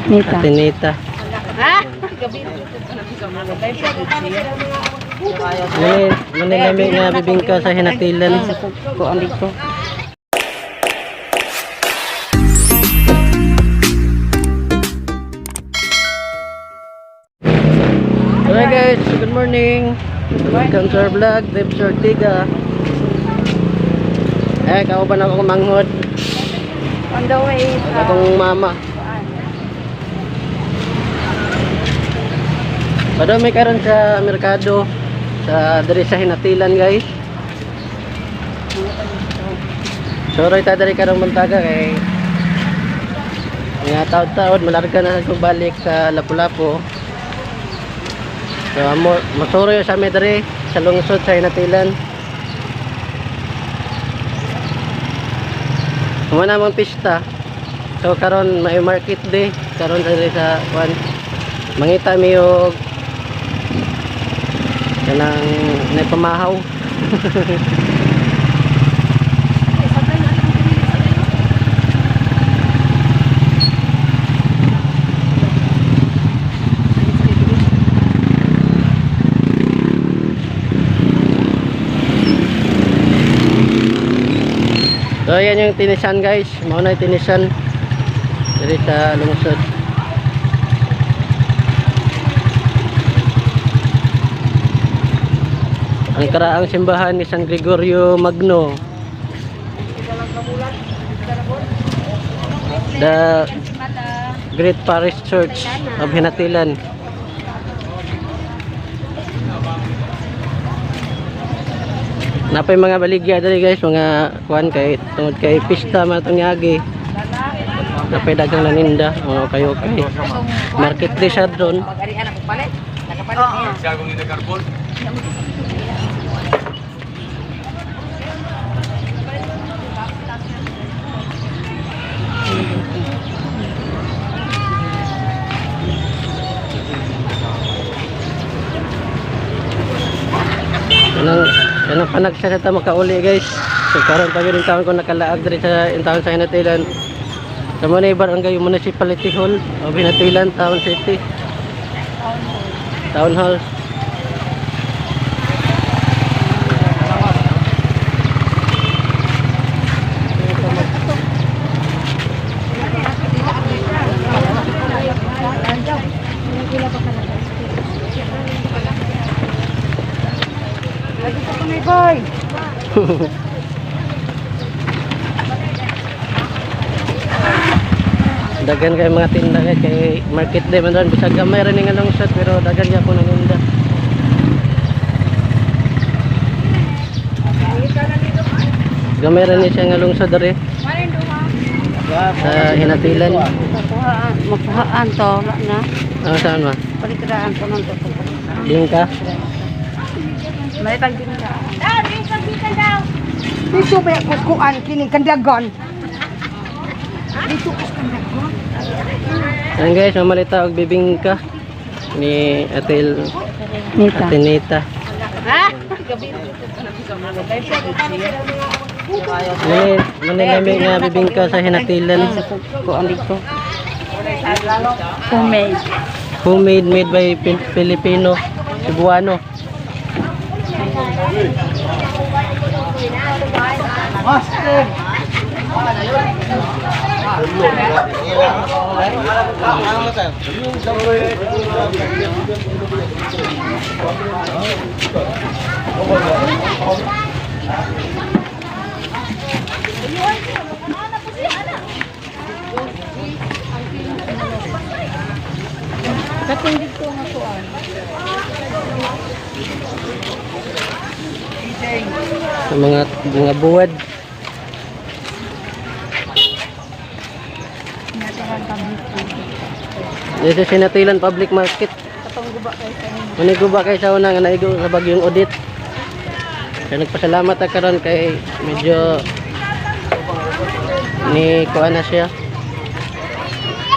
Nita. Ate Nita. Mani, manilami nga bibingka sa hinatilan. Kuan dito. Hi guys, good morning. Welcome to our vlog, Debs Ortiga. Eh, kauban ako manghod. On the way Ang akong mama. Padami karon sa merkado sa diri sa Hinatilan, guys. Soroy ta diri karong buntaga kay nga taod-taod malarga na sa balik sa Lapu-Lapu. So amo masuroy sa mi diri sa lungsod sa Hinatilan. Mo na among pista. So karon may market day karon diri sa kwan. Mangita mi og kanang nagpamahaw. So yan yung tinisan, guys. Mao na yung tinisan diri sa lungsod. Ang karaang simbahan ni San Gregorio Magno. The Great Parish Church of Hinatilan. Napay mga baligya diri, guys, mga kuan kay tungod kay pista man itong niagi. Napay daghang naninda, mga kayo kay market day siya doon. Kanang kanang panagsa sa ta makauli, guys. So karon pa gyud taon ko nakalaag diri sa taon sa Hinatilan. Sa mga barangay Municipality Hall of Hinatilan Town City. Town Hall. Boy. Dagan kay mga tinda, guys, kay market day man ron, bisag gamay ra ni nga lungsod pero dagan gyapon ang ninda. Gamay ra ni siya nga lungsod diri sa Hinatilan. Makuhaan, makuhaan to, wala na. Ano saan ma? Palitraan ko nang to. Bingka. May pagbingka. Dito ba ko kuan kining kandagon? Dito ko kandagon. Ayan guys, mamalita og bibingka ni Ate Nita. Ate Nita. Mani, manilami nga bibingka sa Hinatilan. Kuan dito. Homemade. Homemade, made by Filipino, Cebuano. Katong dito nga kuan. Sa mga buwad. This is Hinatilan Public Market. Katong guba kay sa inyo. Maniguba kay sa una nga naigo sa bagyong audit. Kaya nagpasalamat ta karon kay medyo ni kuan na siya.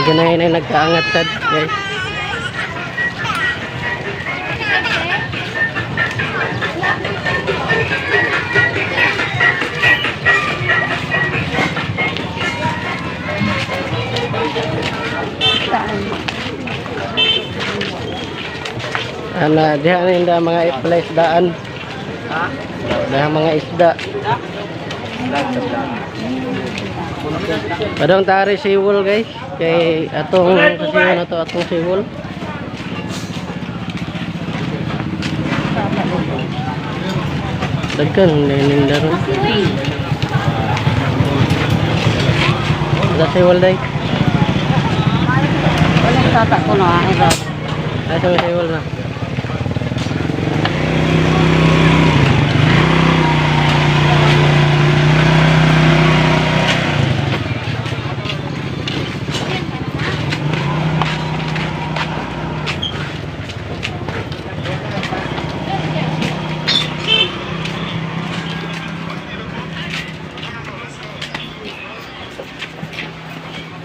Naganahin na nagkaangat sad, guys. Saan? Ana, diha na yung mga pala isdaan. Diha mga isda. Padong tari siwol, guys. Kay atong sa siwol na to, atong siwol. Dagkan ninda ron. Sa siwol day. Walang tata ko na. Ay, Rob. Ay, sa siwol na.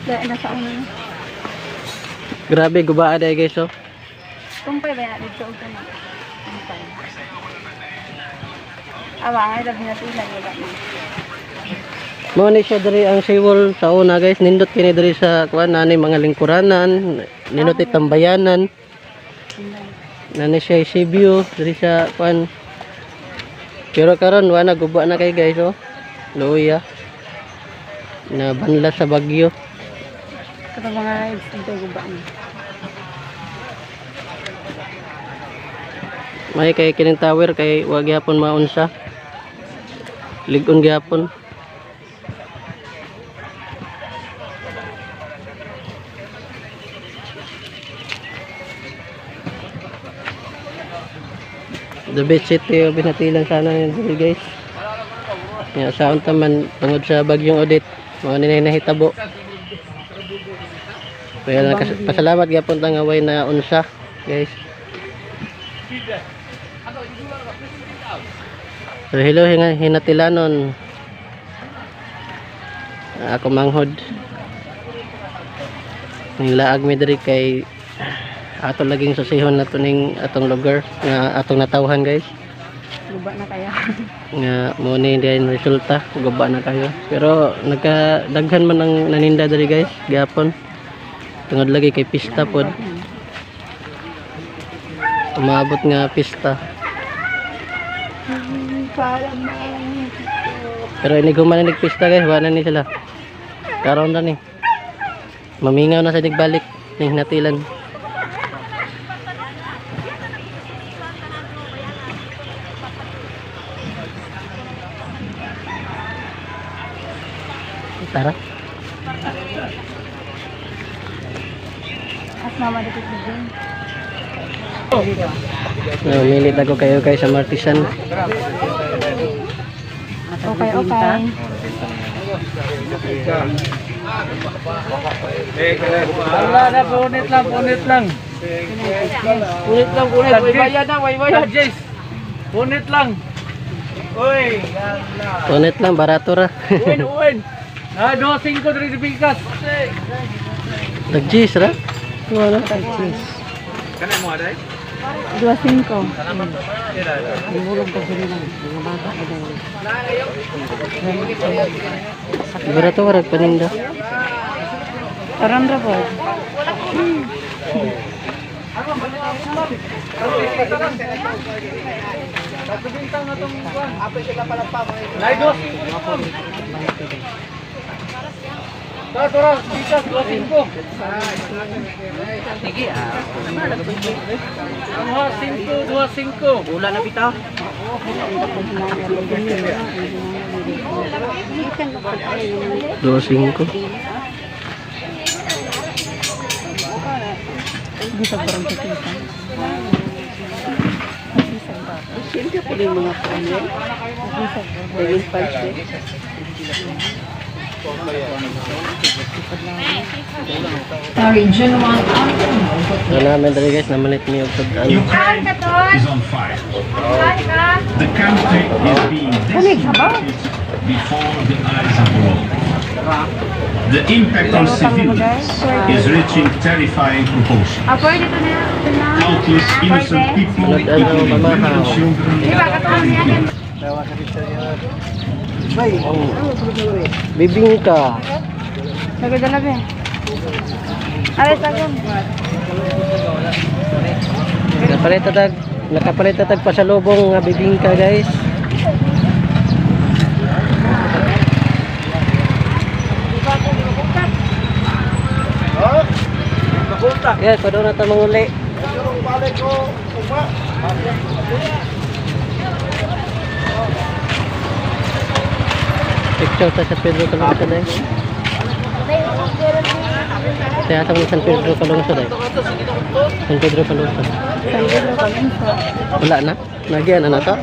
Dahil nasa una na. Grabe, gubaa day, guys, oh. Kumpay ba yan? Dito ka na. Kumpay. Awa, ay labi na sila. Wala na. Mao ni siya diri ang siwol sa una, guys. Nindot kini diri sa kuan nani mga lingkuranan, nindot tambayanan. Nani siya Cebu diri sa kuan. Pero karon wa na, guba na kay, guys, oh. Luya. Na banla sa bagyo. Kapag mga rides, dito guba na. May kay kining tower kay wa gyapon maunsa. Lig-on gyapon. The best city of Binatilan sana yun diri, guys. Ya, sa unta man tungod sa bagyong Odette, mao ni nahitabo. Pero pasalamat gyapon ta nga way na unsa, guys. So hello hinatilanon. Ako manghod. Nilaag mi diri kay ato laging susihon na to ning atong lugar nga atong natawhan, guys. Guba na kaya. Nga mo ni din resulta, guba na kayo. Pero nagka daghan man ang naninda diri, guys, gapon. Tungod lagi kay pista pod. Umabot nga pista. Para man. Pero inig human na nagpista, guys, wala ni sila. Karon na ni. Mamingaw na sa nagbalik ning hinatilan. Tara. At mama dito dito. Namilit ako kayo kay sa Martisan. Okay. Wala na, punit lang, punit lang. Punit lang, punit. Way bayad na, way bayad. Punit lang. Uy, Punit lang, barato ra. uwin, uwin. Na, 2-5 diri bigas. Nag-cheese ra? Wala. 2-5. Barato ra paninda. Karon ra po. Na, 2-5. Tara, tara, bigas, 2-5. Sige, ah. 2-5, 2-5. Wala na bitaw. 2.5. Gusto ko rin pipita. So namin dali, guys, namalit mi og sud-an. Ukraine is on fire. The country is being decimated before the eyes of the world. The impact on civilians is reaching terrifying proportions. Countless innocent people, including women and children, have been killed. Bibingka. Nagdala ba? Aray, sagon. Nakapalit tatag pasalubong nga bibingka, guys. Yeah, kuno na ta manguli. Picture ta sa Pedro Calungsod eh. Kaya sa San Pedro Calungsod eh. San Pedro Calungsod. San Pedro Calungsod. Wala na? Nagyan na na to?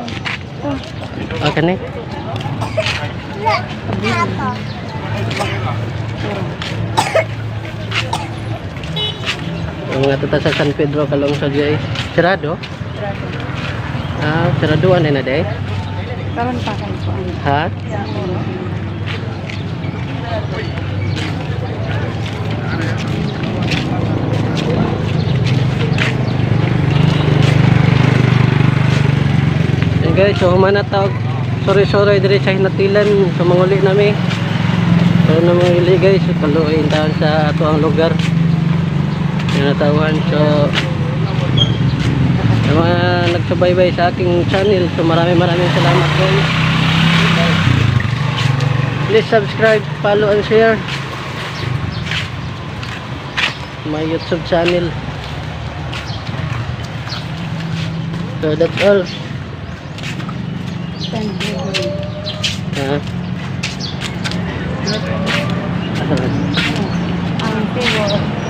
Ah, kani? Ang mga tata sa San Pedro Calungsod, guys. Sarado? Ah, saraduan na day. Karon pa kan ko. Ha? Yan guys, so humana tawag. Sorry, sorry, diri sa hinatilan. So manguli nami. So na manguli, guys, so kaluoy taon sa ato ang lugar. Yan natawan. So sa mga nagsubaybay sa aking channel, so maraming maraming salamat, guys. Please subscribe, follow and share my YouTube channel. So that's all. San Pedro. Ha? Asa ba? Ang Pedro.